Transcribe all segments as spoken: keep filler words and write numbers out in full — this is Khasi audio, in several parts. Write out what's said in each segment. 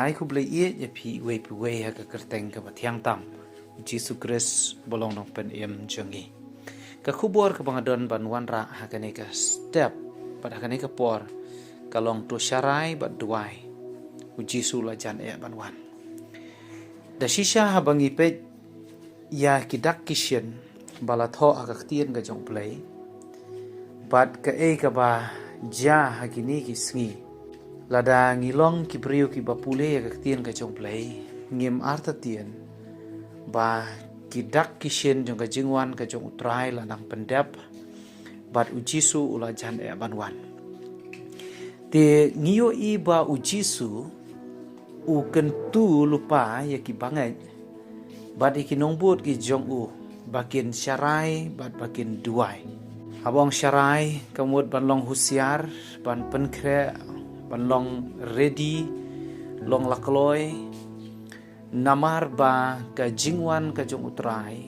Ai khublei ïeit ïa phi uwei pa uwei ha ka kyrteng kaba thiang tam u Jisu Khrist ba long nongpynim jong ngi. Ka khubor kaba nga don ban wanrah ha kane ka step bad ha kane ka por ka long to sharai bad duwai, u Jisu la jan eh ban wan. Da shisha haba ngi peit ïa ki dak ki shin ba la thoh ha ka ktien ka jong U Blei bad kaei kaba jia ha kine ki sngi. Lada ngi long ki briew kiba pule ïa ka ktien ka jong U Blei, ngim artatien ba ki dak ki shin jong ka jingwan ka jong U Trai la nang pyndep bad u Jisu u la jan eh ban wan. Te ngi ïohi ba u Jisu u kyntu lypa ïa ki bangeit bad ïa ki nongbud ki jong u ba kin sharai bad ba kin duwai. Haba ong sharai ka mut ban long husiar, ban pynkhreh, ban long ready, long la kloi. Namar ba ka jingwan ka jong U Trai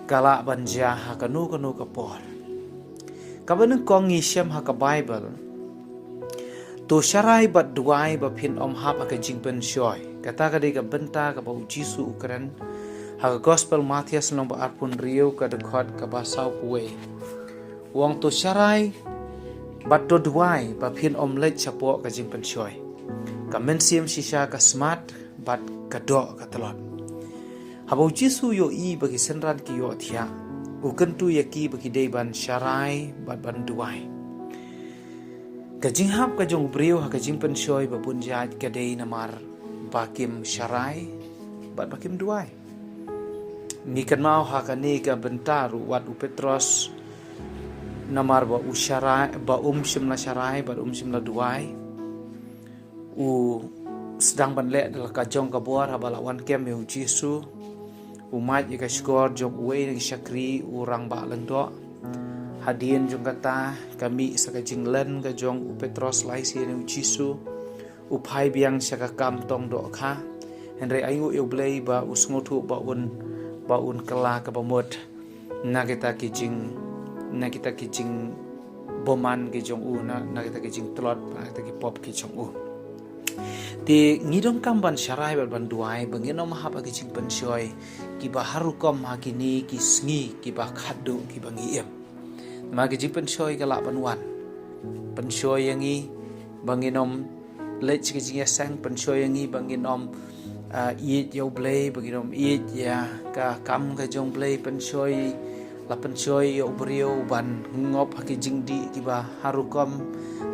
ka lah ban jia ha kano kano ka por. Kaba nyngkong ngi shem ha ka Baibl, to sharai bad duwai ba phin ym hap ha ka jingpynshoi. Kata ka dei ka bynta kaba u Jisu u kren ha ka Gospel Mathaios lynnong ba arphew hynriew ka dkhot kaba saw phew wei. U ong to sharai bad to duwai ba phin ym leit shapoh ka jingpynshoi. Ka mynsiem shisha ka smat bad ka doh ka tlot. Haba u Jisu u ïohi ba ki synran ki ïohthiah, u kyntu ïa ki ba ki dei ban sharai bad ban duwai. Ka jinghap ka jong u briew ha ka jingpynshoi ba bun jait ka dei namar ba kim sharai bad ba kim duwai. Ngi kynmaw ha kane ka bynta ruh wat u Petros, namar ba u sharai, ba um shym la sharai bad um shym la duwai, u sdang ban leh da la ka jong ka bor haba la wan kem ïa u Jisu. U mad ïa ka shkor jong uwei na ki shakri u rangbah lyngdoh. Hadien jong kata ka mih sa ka jinglen ka jong u Petros lai sien ïa u Jisu. U phai biang sha ka kam tong dohkha. Hynrei ainguh ïa U Blei ba u sngewthuh ba un, ba un kylla kaba mut na kita ki jing, na kita ki jingbymman ki jong u, na, na kita ki jingtlot, na kita ki pop ki jong u. Te ngi donkam ban sharai bad ban duwai ba ngin ym hap ha ki jingpynshoi kiba har rukom ha kine ki sngi kiba khatduh kiba ngi im. Namar ki jingpynshoi ka lah ban wan. Pynshoi ïa ngi ba ngin ym leit sha ki jingïaseng, pynshoi ïa ngi ba ngin ym, ah, ïeit ïa U Blei, ba ngin ym ïeit ïa ka kam ka jong U Blei, pynshoi, la pynshoi ïa u briew ban ngop ha ki jingdih kiba har rukom,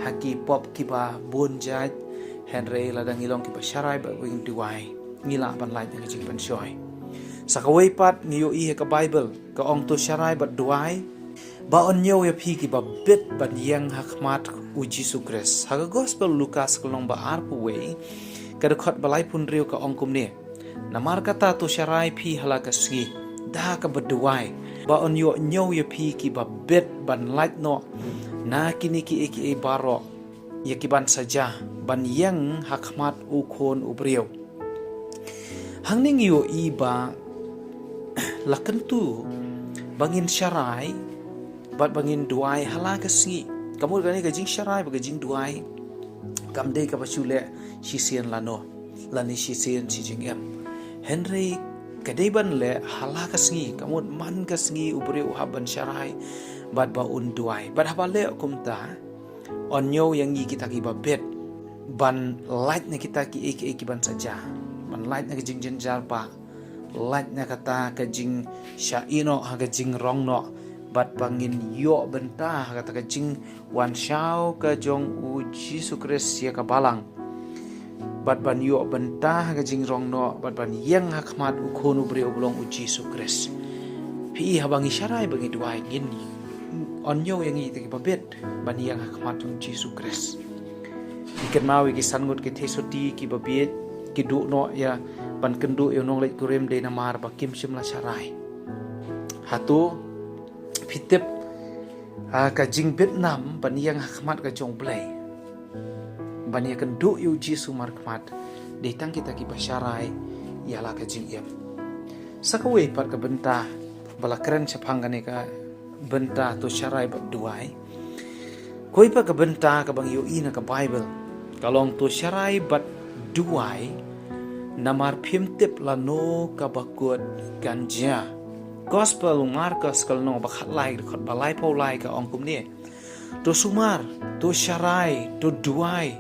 ha ki pop kiba bun jait. Hynrei lada ngi long kiba sharai bad ba ngin duwai, ngi lah ban lait na ka jingpynshoi. Sa kawei pat ngi ïohi ha ka Baibl ka ong to sharai bad duwai ba yn ñiew ïa phi kiba bit ban ïeng ha khmat u Jisu Khrist. Ha ka Gospel Lukas ka lynnong ba arphew wei ka dkhot ba laiphew hynriew ka ong kumne. Namar kata to sharai phi ha la ka sngi da kaba duwai ba yn ïoh ñiew ïa phi kiba bit ban lait noh na kine kiei kiei baroh ïa ki ban sa jia ban ïeng ha khmat u Khun u briew. Hangne ngi ïohi ba la kyntu ba ngin sharai bad ba ngin duwai ha la ka sngi. Ka mut kane ka jingsharai bad ka jingduwai kam dei kaba shu leh shisien lano, lane shisien shi jingim. Hynrei ka dei ban leh ha la ka sngi, ka mut man ka sngi u briew u hap ban sharai bad ba un duwai. Bad haba leh kumta, yn ñiew ïa ngi kita kiba bit ban lait na kita kiei kiei ki ban sa jia, ban lait na ka jingjynjar ba lait na kata ka jingshah ïehnoh ha ka jingrong noh, bad ba ngin ïoh bynta ha kata ka jingwan shaw ka jong u Jisu Khrist ïa ka balang. Bad ban ïoh bynta ha ka jingrong noh, bad ban ïeng ha khmat u Khun u briew ba long u Jisu Khrist. Phi i haba ngi sharai ba ngi duwai ngin, yn ñiew ïa ngi kita kiba bit ban ïeng ha khmat jong u Jisu Khrist. Ngi kynmaw ïa ki san ngut ki thei sotti kiba bieit ki duh noh ïa ban kynduh ïa u nongleit kurim dei namar ba kim shym la sharai. Hato phi tip, ah, ka jingbit nam ban ïeng ha khmat ka jong U Blei, ban ïakynduh ïa u Jisu markhmat, dei tang kita kiba sharai ïa la ka jingim. Sa kawei pat ka bynta ba la kren shaphang kane ka bynta to sharai bad duwai. Kawei pat ka bynta kaba ngi ïohi na ka Baibl ka long to sharai bad duwai, namar phim tip lano kaba kut kan jia. Gospel u Markos ka lynnong ba khatlai, dkhot ba laiphew lai ka ong kumne: To sumar, to sharai, to duwai,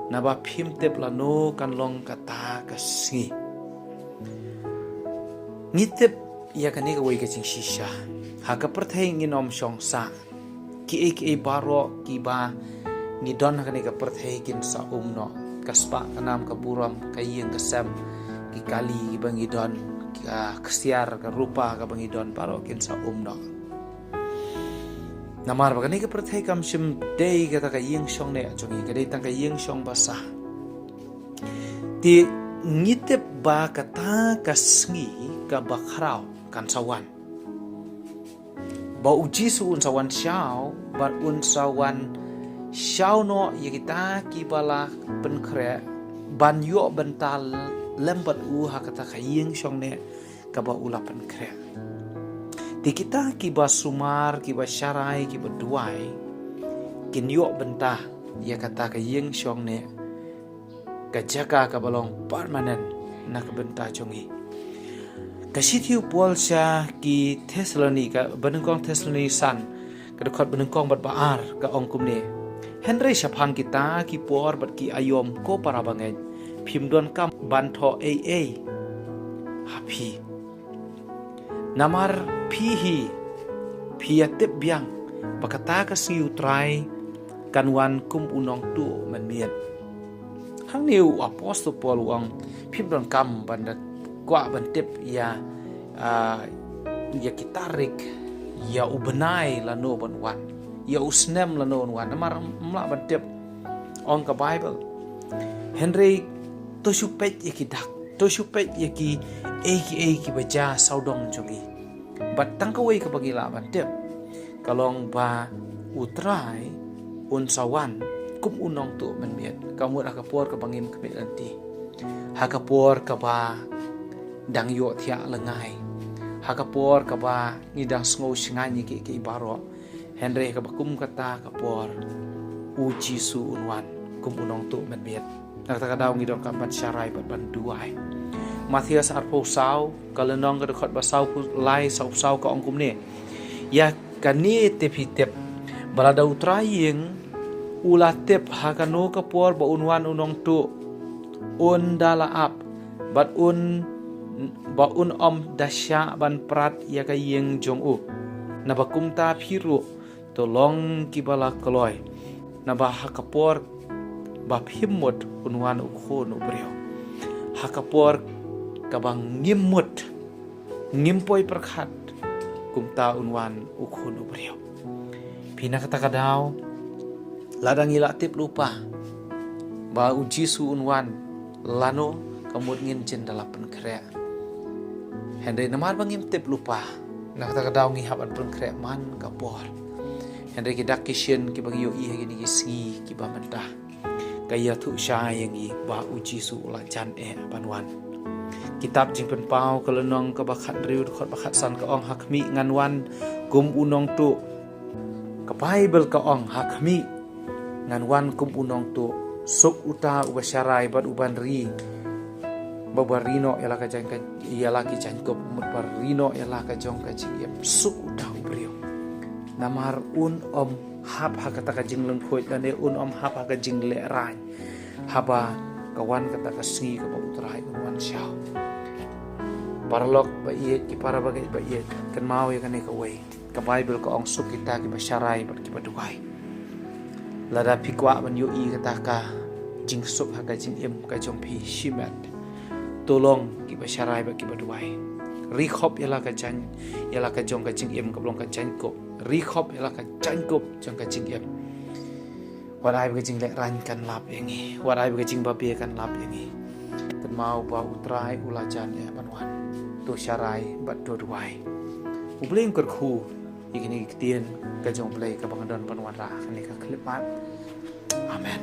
naba phim tip lano kan long kata ka sngi. Ngi tip ïa kane kawei ka jingshisha. Ha ka pyrthei ngin ym shong sah. Kiei kiei baroh kiba ngi don ha kane ka pyrthei kin sa um noh. Ka spah ka nam ka burom, ka ïing ka sem, ki kali kiba ngi don, ka ksiar ka rupa kaba ngi don, baroh kin sa um noh. Namar ba kane ka pyrthei kam shym dei kata ka ïing shong neh jong ngi, ka dei tang ka ïing shong ba sah. Te ngi tip ba kata ka sngi kaba khraw kan sa wan. Ba U Jisu un sa wan shaw, bad un sa wan shaw noh ïa kita kiba la pynkhreh, ban ïoh bynta lem bad u ha kata ka ïing shong neh kaba u la pynkhreh. Te kita kiba sumar, kiba sharai, kiba duwai, kin ïoh bynta ïa kata ka ïing shong neh, ka jaka kaba long permanent na ka bynta jong ngi. Ka shithi u Paul sha ki Thessalonika, banyngkong Thessalonika san, ka dkhot banyngkong bad ba ar, ka ong kumne: Hynrei shaphang kita ki por bad ki aïom, ko para bangeit, phim donkam ban thoh ei ei ha phi. Namar phi hi, phi ïa tip biang ba kata ka sngi U Trai kan wan kum u nongtuh mynmiet. Hangne u apostol Paul u ong, phim donkam ban da kwah ban tip ïa, ah, ïa ki tarik, ïa u bnai lano ban wan, ïa u snem lano ban wan. Namar ym lah ban tip, ong ka Baibl. Hynrei to shu peit ïa ki dak, to shu peit ïa kiei kiei kiba jia sawdong jong ngi. Bad tang kawei kaba ngi lah ban tip, ka long ba U Trai un sa wan kum u nongtuh mynmiet, ka mut ha ka por kaba ngim khmih lynti, ha ka por kaba dang ïohthiah lyngngai, ha ka por kaba ngi dang sngew shngaiñ ïa kiei kiei baroh. Hynrei ha kaba kum kata ka por, U Jisu un wan kum u nongtuh mynmiet. Na kata ka daw ngi donkam ban sharai bad ban duwai. Mathaios arphew saw, ka lynnong ka dkhot ba sawphew lai, sawphew saw, ka ong kumne: Ïa kane te phi tip, ba lada U Trai ïing u la tip ha kano ka por ba un wan u nongtuh, un da la ap, bad un, ba un ym da shah ban prat ïa ka ïing jong u. Naba kumta phi ruh, to long kiba la kloi. Naba ha ka por ba phim mut un wan U Khun u briew. Ha ka por kaba ngim mut, ngim poi pyrkhat, kumta un wan U Khun u briew. Phi, na kata ka daw, lada ngi la tip lypa ba U Jisu un wan lano, ka mut ngin jin da la pynkhreh. Hynrei namar ba ngim tip lypa, na kata ka daw ngi hap ban pynkhreh man ka por. Hynrei ki dak ki shin kiba ngi ïohi ha kine ki sngi kiba mynta, ka ïathuh shai ïa ngi ba U Jisu u la jan eh ban wan. Kitab Jingpynpaw ka lynnong kaba khathynriew dkhot ba khatsan ka ong: Ha khmih ngan wan kum u nongtuh. Ka Baibl ka ong: Ha khmih ngan wan kum u nongtuh. Suk uta uba sharai bad uban ri, ba uba ri noh ïa la ka jaiñ ka, ïa la ki jaiñkup, mut ba ri noh ïa la ka jong ka jingim. Suk uta u briew. Namar un ym hap ha kata ka jinglyngkhuid lane un ym hap ha ka jinglehrain haba ka wan kata ka sngi kaba U Trai un wan shaw. Paralok ba ïeit, ki para bangeit ba ïeit, kynmaw ïa kane kawei. Ka Baibl ka ong: Suk kita kiba sharai bad kiba duwai. Lada phi kwah ban ïohi kata ka jingsuk ha ka jingim ka jong phi, shimet. To long kiba sharai bad kiba duwai. Ri khop ïa la ka jaiñ, ïa la ka jong ka jingim kaba long ka jaiñkup. Ri khop ïa la ka jaiñkup jong ka jingim. Wat ai ba ka jinglehrain kan lap ïa ngi, wat ai ba ka jingbabe kan lap ïa ngi. Kynmaw ba U Trai u la jan eh ban wan. To sharai bad to duwai. U Blei un kyrkhu ïa kine ki ktien ka jong U Blei kaba nga don ban wanrah ha kane ka khyllipmat. Amen.